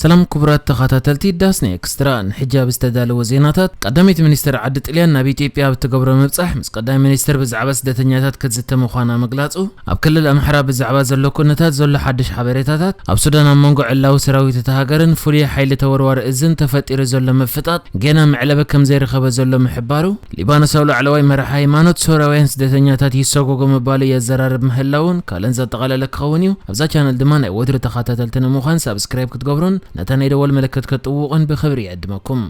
ሰላም ክቡራት ተኸታተልቲ ዳስና ኤክስትራ፣ ንሕጂ ኣብ ዝተዳለወ ዜናታት፣ ቀዳመይቲ ሚኒስትር ዓዲ ጥልያን ናብ ኢትዮጵያ ኣብ እትገብሮ ምብጻሕ ምስ ቀዳማይ ሚኒስትር ብዛዕባ ስደተኛታት ክትዝተ ምዃና ምግላጹ፣ ኣብ ክልል ኣምሓራ ብዛዕባ ዘሎ ኩነታት ዘሎ ሓድሽ ሓበሬታታት፣ ኣብ ሱዳን ኣብ መንጎ ዕላዊ ሰራዊት እታ ሃገርን ፍሉይ ሓይሊ ተወርዋሪ እዝን ተፈጢሩ ዘሎ ምፍጣጥ ገና መዕለቢ ከም ዘይረኸበ ዘሎ ምሕባሩ፣ ሊባኖሳዊ ላዕለዋይ መራሒ ሃይማኖት ሶርያውያን ስደተኛታት ይሰጎጎ ምባሉ የዘራርብ ምህላውን ካልእን ዘጠቓለለ ክኸውን እዩ። ኣብዛ ቻነል ድማ ናይ ወትሩ ተኸታተልቲ ንምዃን ሳብስክራይብ ክትገብሩን ነታ ናይ ደወል ምልክት ክትጥውቑን ብኽብሪ ይዕድመኩም።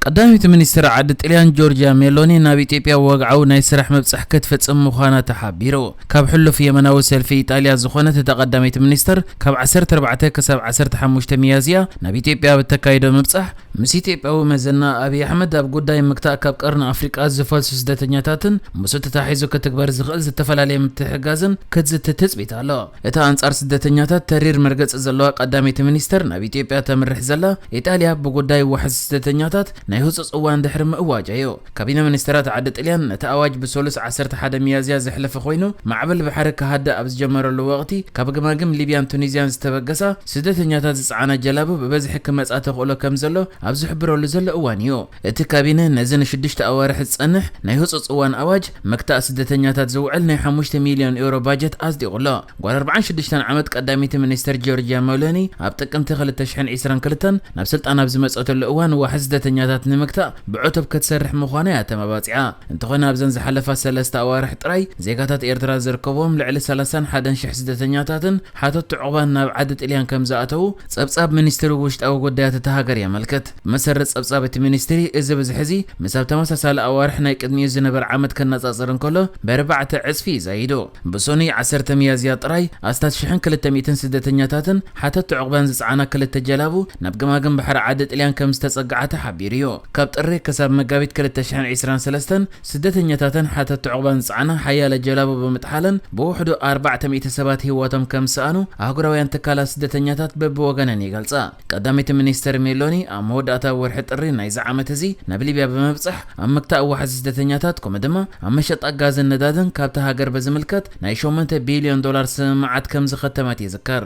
ቀዳመይቲ ሚኒስትር ዓዲ ጥልያን ጆርጅያ ሜሎኒ ናብ ኢትዮጵያ ወግዓዊ ናይ ስራሕ ምብጻሕ ክትፍጽም ምዃና ተሓቢሩ። ካብ ሕሉፍ የመናዊ ሰልፊ ኢጣልያ ዝኾነት እታ ቀዳመይቲ ሚኒስትር ካብ ዓሰርተ ኣርባዕተ ክሳብ ዓሰርተ ሓሙሽተ ሚያዝያ ናብ ኢትዮጵያ ኣብ እተካይዶ ምብጻሕ ምስ ኢትዮጵያዊ መዘና ኣብይ ኣሕመድ ኣብ ጉዳይ ምግታእ ካብ ቀርኒ ኣፍሪቃ ዝፈልሱ ስደተኛታትን ምስኡ ተታሒዙ ክትግበር ዝኽእል ዝተፈላለየ ምትሕግጋዝን ክትዝቲ ትጽቢት ኣሎ። እታ ኣንጻር ስደተኛታት ተሪር መርገጺ ዘለዋ ቀዳመይቲ ሚኒስተር ናብ ኢትዮጵያ ተምርሕ ዘላ ኢጣልያ ብጉዳይ ዋሕዚ ስደተኛታት ናይ ህጹጽ እዋን ድሕሪ ምእዋጃ እዩ። ካቢነ ሚኒስተራት ዓዲ ጥልያን ነቲ ኣዋጅ ብሰሉስ ዓሰርተ ሓደ ሚያዝያ ዘሕለፈ ኮይኑ ማዕበል ባሕሪ ክሃድእ ኣብ ዝጀመረሉ ወቕቲ ካብ ገማግም ሊብያን ቱኒዝያን ዝተበገሳ ስደተኛታት ዝጸዓና ጀላቡ ብበዝሒ ክመጻ ተኽእሎ ከም ዘሎ ኣብ ዝሕብረሉ ዘሎ እዋን እዩ። እቲ ካቢነ ነዚ ንሽዱሽተ ኣዋርሕ ዝጸንሕ ናይ ህጹጽ እዋን ኣዋጅ መክታእ ስደተኛታት ዝውዕል ናይ ሓሙሽተ ሚልዮን ዩሮ ባጀት ኣጽዲቑ ኣሎ። ጓል ኣርባዓን ሽዱሽተን ዓመት ቀዳመይቲ ሚኒስተር ጆርጅያ ሜሎኒ ኣብ ጥቅምቲ ክልተ ሽሕን ዕስራን ክልተን ናብ ስልጣን ኣብ ዝመጸተሉ እዋን ዋሕዚ ስደተኛታት ንምግታእ ብዕቱብ ክትሰርሕ ምዃና እያ ተመባጺዓ። እንተኾነ ኣብዘን ዝሓለፋ ሰለስተ ኣዋርሕ ጥራይ ዜጋታት ኤርትራ ዝርከብዎም ልዕሊ ሰላሳን ሓደን ሽሕ ስደተኛታትን ሓተት ዑቕባን ናብ ዓዲ ጥልያን ከም ዝኣተዉ ጸብጻብ ሚኒስትሪ ውሽጣዊ ጉዳያት እታ ሃገር የመልክት። ብመሰረት ጸብጻብ እቲ ሚኒስትሪ፣ እዚ ብዝሒ እዚ ምስ ኣብ ተመሳሳሊ ኣዋርሕ ናይ ቅድሚኡ ዝነበረ ዓመት ከነጻጽር እንከሎ ብኣርባዕተ ዕጽፊ እዩ ዛይዱ። ብሰኑይ ዓሰርተ ሚያዝያ ጥራይ ኣስታት ሽሕን ክልተ ሚእትን ስደተኛታትን ሓተት ዑቕባን ዝጸዓና ክልተ ጀላቡ ናብ ገማግም ባሕሪ ዓዲ ጥልያን ከም ዝተጸግዓ ተሓቢሩ እዩ። ካብ ጥሪ ክሳብ መጋቢት ክልተ ሽሕን ዕስራን ሰለስተን ስደተኛታትን ሓተት ዑቕባን ዝጸዓና ሓያለ ጀላቡ ብምጥሓለን ብውሕዱ ኣርባዕተ ሚእቲ ሰባት ህይወቶም ከም ዝሰኣኑ ኣህጉራውያን ትካላት ስደተኛታት በብወገነን ይገልጻ። ቀዳመይቲ ሚኒስተር ሜሎኒ ኣብ መወዳእታ ወርሒ ጥሪ ናይዚ ዓመት እዚ ናብ ሊብያ ብምብጻሕ ኣብ ምግታእ ዋሕዚ ስደተኛታት ከምኡ ድማ ኣብ መሸጣ ጋዝን ነዳድን ካብታ ሃገር በዝምልከት ናይ ሸሞንተ ቢልዮን ዶላር ስምምዓት ከም ዝኸተመት ይዝከር።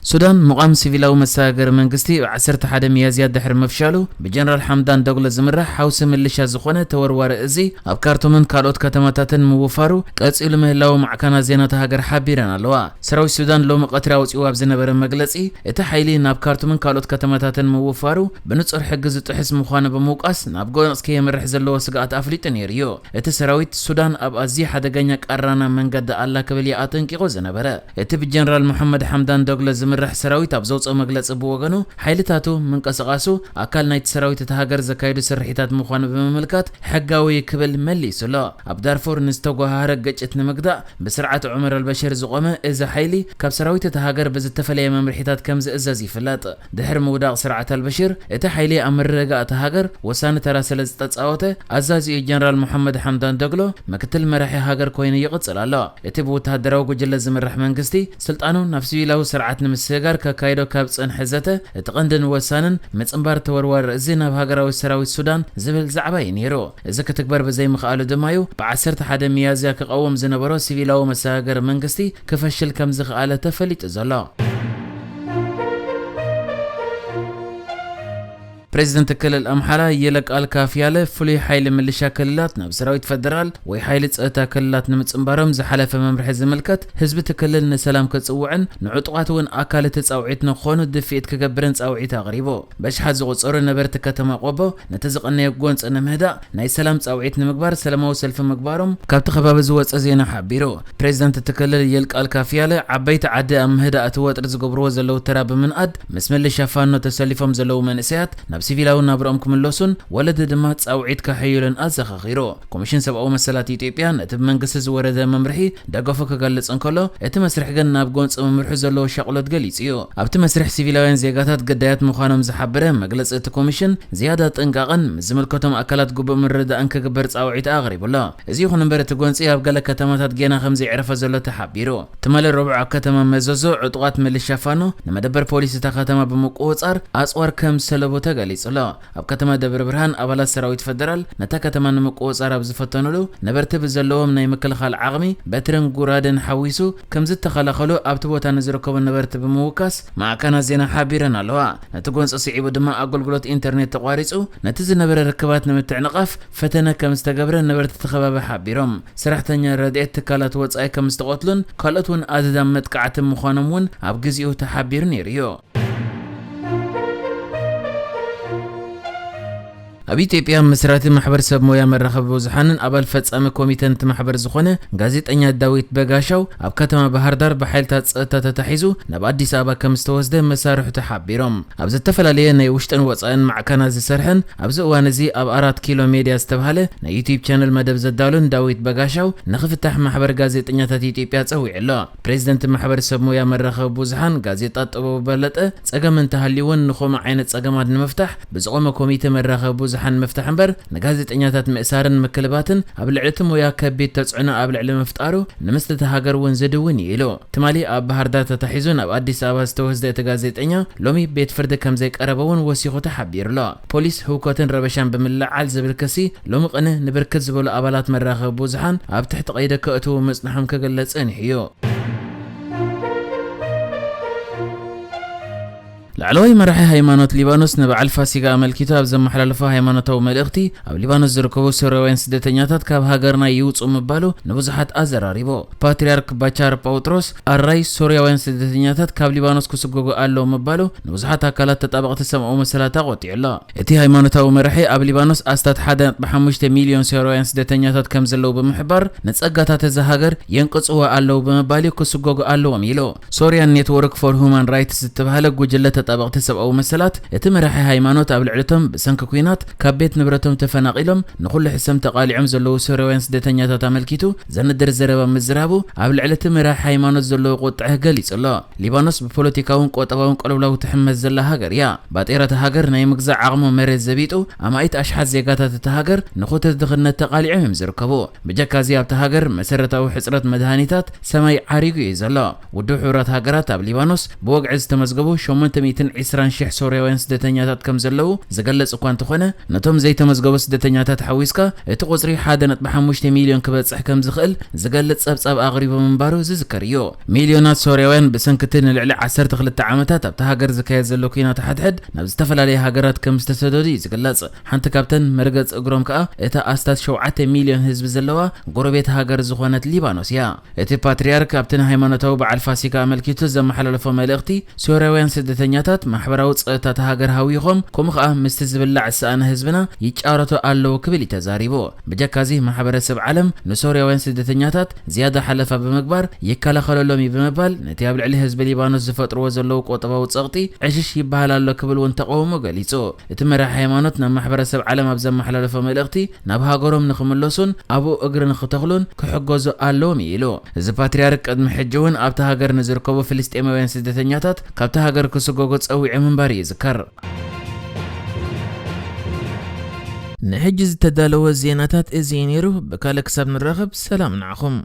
ሱዳን፣ ምቋም ሲቪላዊ መሰጋገሪ መንግስቲ ብ ዓሰርተ ሓደ ሚያዝያ ድሕሪ ምፍሻሉ፣ ብጀነራል ሓምዳን ዶግሎ ዝምራሕ ሓውሲ ምልሻ ዝኾነ ተወርዋሪ እዚ ኣብ ካርቱምን ካልኦት ከተማታትን ምውፋሩ ቀጺሉ ምህላዉ ማዕከናት ዜና እታ ሃገር ሓቢረን ኣለዋ። ሰራዊት ሱዳን ሎሚ ቀትሪ ኣውጺኡ ኣብ ዝነበረ መግለጺ፣ እቲ ሓይሊ ናብ ካርቱምን ካልኦት ከተማታትን ምውፋሩ ብንጹር ሕጊ ዝጥሕስ ምዃኑ ብምውቃስ፣ ናብ ጎንጽ ከየምርሕ ዘለዎ ስግኣት ኣፍሊጡ ነይሩ እዩ። እቲ ሰራዊት ሱዳን ኣብ ኣዝዩ ሓደገኛ ቀራና መንገዲ ኣላ ክብል እዩ ኣጠንቂቑ ዝነበረ። እቲ ብጀነራል መሓመድ ሓምዳን ዶግሎ ዝምራሕ ሰራዊት ኣብ ዘውጽኦ መግለጺ ብወገኑ፣ ሓይልታቱ ምንቅስቓሱ ኣካል ናይቲ ሰራዊት እታ ሃገር ዘካየዱ ስርሒታት ምዃኑ ብምምልካት፣ ሕጋዊ ክብል መሊሱ ኣሎ። ኣብ ዳርፉር ንዝተጓሃረ ግጭት ንምግታእ ብስርዓት ዑመር ኣልበሽር ዝቖመ እዚ ሓይሊ፣ ካብ ሰራዊት እታ ሃገር ብዝተፈለየ መምርሒታት ከም ዝእዘዝ ይፍለጥ። ድሕሪ ምውዳቕ ስርዓት ኣልበሽር፣ እቲ ሓይሊ ኣብ ምርግጋእ እታ ሃገር ወሳኒ ተራ ስለ ዝተጻወተ፣ ኣዛዚኡ ጀነራል መሓመድ ሓምዳን ዶግሎ ምክትል መራሒ ሃገር ኮይኑ ይቕጽል ኣሎ። እቲ ብወተሃደራዊ ጉጅለ ዝምራሕ መንግስቲ፣ ስልጣኑ ናብ ሲቪላዊ ስርዓት ንምስግጋር ከካይዶ ካብ ዝጸንሐ ዘተ፣ እቲ ቀንድን ወሳንን ምጽንባር ተወርዋሪ እዚ ናብ ሃገራዊ ሰራዊት ሱዳን ዝብል ዛዕባ እዩ ነይሩ። እዚ ክትግበር ብዘይምኽኣሉ ድማ እዩ፣ ብ ዓሰርተ ሓደ ሚያዝያ ክቐውም ዝነበሮ ሲቪላዊ መሰጋገሪ መንግስቲ ክፈሽል ከም ዝኸኣለ ተፈሊጡ ዘሎ። ፕሬዚደንት ክልል ኣምሓራ ይልቃል ካፍያለ፣ ፍሉይ ሓይሊ ምልሻ ክልላት ናብ ሰራዊት ፈደራል ወይ ሓይሊ ጸጥታ ክልላት ንምጽንባሮም ዝሓለፈ መምርሒ ዝምልከት፣ ህዝቢ እቲ ክልል ንሰላም ክጽውዕን ንዕጡቓት እውን ኣካል እቲ ጻውዒት ንክኾኑ ድፍኢት ክገብርን ጻውዒት ኣቕሪቡ። በሽሓት ዝቑጸሩ ነበርቲ ከተማ ቆቦ ነቲ ዝቐነየ ጎንጺ ንምህዳእ ናይ ሰላም ጻውዒት ንምግባር ሰላማዊ ሰልፊ ምግባሮም ካብቲ ከባቢ ዝወጸ ዜና ሓቢሩ። ፕሬዚደንት እቲ ክልል ይልቃል ካፍያለ፣ ዓበይቲ ዓዲ ኣብ ምህዳእ እቲ ወጥሪ ዝገብርዎ ዘለዉ ተራ ብምንኣድ፣ ምስ ምልሻ ፋኖ ተሰሊፎም ዘለዉ መንእሰያት ናብ ሲቪላዊ ናብርኦም ክምለሱን ወለዲ ድማ ጻውዒት ከሐይሉን ኣዘኻኺሩ። ኮሚሽን ሰብኣዊ መሰላት ኢትዮጵያ ነቲ ብመንግስቲ ዝወረደ መምርሒ ደገፉ ክገልጽ እንከሎ፣ እቲ መስርሕ ግን ናብ ጎንጺ ምምርሑ ዘለዎ ሻቕሎት ገሊጹ እዩ። ኣብቲ መስርሕ ሲቪላውያን ዜጋታት ግዳያት ምዃኖም ዝሓበረ መግለጺ እቲ ኮሚሽን፣ ዝያዳ ጥንቃቕን ምስ ዝምልከቶም ኣካላት ግቡእ ምርድዳእን ክግበር ጻውዒት ኣቕሪቡ ኣሎ። እዚ ይኹን እምበር፣ እቲ ጎንጺ ኣብ ገለ ከተማታት ጌና ከም ዘይዕረፈ ዘሎ ተሓቢሩ። ትማሊ ረቡዕ ኣብ ከተማ መዘዞ ዕጡቓት ምልሻ ፋኖ ንመደበር ፖሊስ እታ ከተማ ብምቁጽጻር ኣጽዋር ከም ዝሰለቡ ተገሊጹ። ጽሎ። ኣብ ከተማ ደብረ ብርሃን ኣባላት ሰራዊት ፈደራል ነታ ከተማ ንምቁጽጻር ኣብ ዝፈተኑሉ፣ ነበርቲ ብዘለዎም ናይ ምክልኻል ዓቕሚ በትርን ጉራደን ሓዊሱ ከም ዝተኸላኸሉ ኣብቲ ቦታ ንዝርከቡ ነበርቲ ብምውካስ ማዕከናት ዜና ሓቢረን ኣለዋ። ነቲ ጎንፂ ስዒቡ ድማ ኣገልግሎት ኢንተርኔት ተቋሪጹ፣ ነቲ ዝነበረ ርክባት ንምትዕንቓፍ ፈተነ ከም ዝተገብረ ነበርቲ እቲ ከባቢ ሓቢሮም። ሰራሕተኛ ረድኤት ትካላት ወጻኢ ከም ዝተቐትሉን ካልኦት እውን ኣድህዳም መጥቃዕቲ ምዃኖም እውን ኣብ ግዜኡ ተሓቢሩ ነይሩ እዩ። ኣብ ኢትዮጵያ መስራቲ ማሕበር ሰብ ሞያ መራኸቢ ብዙሓንን ኣባል ፈጻሚ ኮሚተን እቲ ማሕበር ዝኾነ ጋዜጠኛ ዳዊት በጋሻው ኣብ ከተማ ባህር ዳር ብሓይልታት ጸጥታ ተታሒዙ ናብ ኣዲስ ኣበባ ከም ዝተወስደ መሳርሕቱ ሓቢሮም። ኣብ ዝተፈላለየ ናይ ውሽጥን ወጻእን ማዕከናት ዝሰርሐን ኣብዚ እዋን እዚ ኣብ ኣራት ኪሎ ሜድያ ዝተባህለ ናይ ዩቲዩብ ቻነል መደብ ዘዳሉን ዳዊት በጋሻው ንኽፍታሕ ማሕበር ጋዜጠኛታት ኢትዮጵያ ጸዊዑ ኣሎ። ፕሬዚደንት ማሕበር ሰብ ሞያ መራኸቢ ብዙሓን ጋዜጣ ጥበቡ በለጠ፣ ጸገም እንተሃልዩውን ንኸምኡ ዓይነት ጸገማት ንምፍታሕ ብዝቖመ ኮሚተ መራኸቢ ብዙሓን ምፍታሕ እምበር ንጋዜጠኛታት ምእሳርን ምክልባትን ኣብ ልዕሊ እቲ ሞያ ከቢድ ተጽዕኖ ኣብ ልዕሊ ምፍጣሩ ንምስሊ እታ ሃገር እውን ዝድውን እዩ ኢሉ። ትማሊ ኣብ ባህር ዳር ተታሒዙ ናብ ኣዲስ ኣበባ ዝተወስደ እቲ ጋዜጠኛ ሎሚ ቤት ፍርዲ ከም ዘይቀረበ እውን ወሲኹ ተሓቢሩ ኣሎ። ፖሊስ ህውከትን ረበሻን ብምልዓል ዝብል ክሲ ሎሚ ቅነ ንብርክት ዝበሉ ኣባላት መራኸቢ ብዙሓን ኣብ ትሕቲ ቀይዲ ከእትዉ ምጽንሖም ክግለጽ ጸኒሑ እዩ። ላዕለዋይ መራሒ ሃይማኖት ሊባኖስ ንበዓል ፋሲጋ ኣመልኪቱ ኣብ ዘመሓላለፎ ሃይማኖታዊ መልእኽቲ፣ ኣብ ሊባኖስ ዝርከቡ ሶርያውያን ስደተኛታት ካብ ሃገርና ይውጹ ምባሉ ንብዙሓት ኣዘራሪቡ። ፓትርያርክ ባቻር ጳውጥሮስ ኣራይ ሶርያውያን ስደተኛታት ካብ ሊባኖስ ክስጎጉ ኣለዎም ምባሉ ንብዙሓት ኣካላት ተጣበቕቲ ሰብኣዊ መሰላት ኣቖጢዑ ኣሎ። እቲ ሃይማኖታዊ መራሒ ኣብ ሊባኖስ ኣስታት ሓደ ነጥቢ ሓሙሽተ ሚልዮን ሶርያውያን ስደተኛታት ከም ዘለዉ ብምሕባር፣ ንጸጋታት እዛ ሃገር የንቅጽዋ ኣለዉ ብምባል እዩ ክስጎጉ ኣለዎም ኢሉ። ሶርያን ኔትወርክ ፎር ሁማን ራይትስ ዝተባህለ ጉጅለ ተጣበቕቲ ሰብኣዊ መሰላት፣ እቲ መራሒ ሃይማኖት ኣብ ልዕሊ እቶም ብሰንኪ ኲናት ካብ ቤት ንብረቶም ተፈናቒሎም ንኹሉ ሕሰም ተቓሊዖም ዘለዉ ሶርያውያን ስደተኛታት ኣመልኪቱ ዘንድር ዘረባ ምዝራቡ ኣብ ልዕሊ እቲ መራሒ ሃይማኖት ዘለዎ ቁጥዐ ገሊጹ ኣሎ። ሊባኖስ ብፖለቲካውን ቁጠባውን ቅልውላው ትሕመስ ዘላ ሃገር እያ። ባጤራ እታ ሃገር ናይ ምግዛእ ዓቕሙ መሬት ዘቢጡ፣ ኣማኢት ኣሽሓት ዜጋታት እታ ሃገር ንኹተት ድኽነት ተቓሊዖም እዮም ዝርከቡ። ብጀካ እዚ ኣብታ ሃገር መሰረታዊ ሕጽረት መድሃኒታት ሰማይ ዓሪጉ እዩ ዘሎ። ውድብ ሕቡራት ሃገራት ኣብ ሊባኖስ ብወግዒ ዝተመዝገቡ ሸሞንተ ሚእትን ዕስራን ሽሕ ሶርያውያን ስደተኛታት ከም ዘለዉ ዝገልጽ እኳ እንተኾነ፣ ነቶም ዘይተመዝገቡ ስደተኛታት ሓዊስካ እቲ ቁጽሪ ሓደ ነጥቢ ሓሙሽተ ሚልዮን ክበጽሕ ከም ዝኽእል ዝገልጽ ጸብጻብ ኣቕሪቡ ምንባሩ ዝዝከር እዩ። ሚልዮናት ሶርያውያን ብሰንኪ እቲ ንልዕሊ ዓሰርተ ክልተ ዓመታት ኣብታ ሃገር ዝካየድ ዘሎ ኲናት ሓድሕድ ናብ ዝተፈላለያ ሃገራት ከም ዝተሰደዱ እዩ ዝግለጽ። ሓንቲ ካብተን መርገጽ እግሮም ከኣ እታ ኣስታት ሸውዓተ ሚልዮን ህዝቢ ዘለዋ ጎረቤት ሃገር ዝኾነት ሊባኖስ እያ። እቲ ፓትርያርክ ኣብቲ ንሃይማኖታዊ በዓል ፋሲካ ኣመልኪቱ ዘመሓላለፎ መልእኽቲ፣ ሶርያውያን ስደተኛታት ማሕበራዊ ጸጥታ እታ ሃገር ሃዊኾም፣ ከምኡ ኸኣ ምስቲ ዝብላዕ ዝሰኣነ ህዝብና ይጫረቱ ኣለዉ ክብል እዩ ተዛሪቡ። ብጀካ እዚ ማሕበረሰብ ዓለም ንሶርያውያን ስደተኛታት ዝያዳ ሓለፋ ብምግባር ይከላኸለሎም እዩ ብምባል፣ ነቲ ኣብ ልዕሊ ህዝቢ ሊባኖስ ዝፈጥርዎ ዘለዉ ቁጠባዊ ጸቕጢ ዕሽሽ ይበሃል ኣሎ ክብል እውን ተቃውሞ ገሊጹ። እቲ መራሒ ሃይማኖት ናብ ማሕበረሰብ ዓለም ኣብ ዘመሓላለፎ መልእኽቲ፣ ናብ ሃገሮም ንኽምለሱን ኣብኡ እግሪ ንኽተኽሉን ክሕገዙ ኣለዎም እዩ ኢሉ። እዚ ፓትርያርክ ቅድሚ ሕጂ እውን ኣብታ ሃገር ንዝርከቡ ፍልስጤማውያን ስደተኛታት ካብታ ሃገር ክስጎጉ ጸዊዑ ምንባር ይዝከር። ንሕጂ ዝተዳለወ ዜናታት እዚ እዩ ነይሩ። ብካልእ ክሳብ ንራኸብ ሰላም ንዓኹም።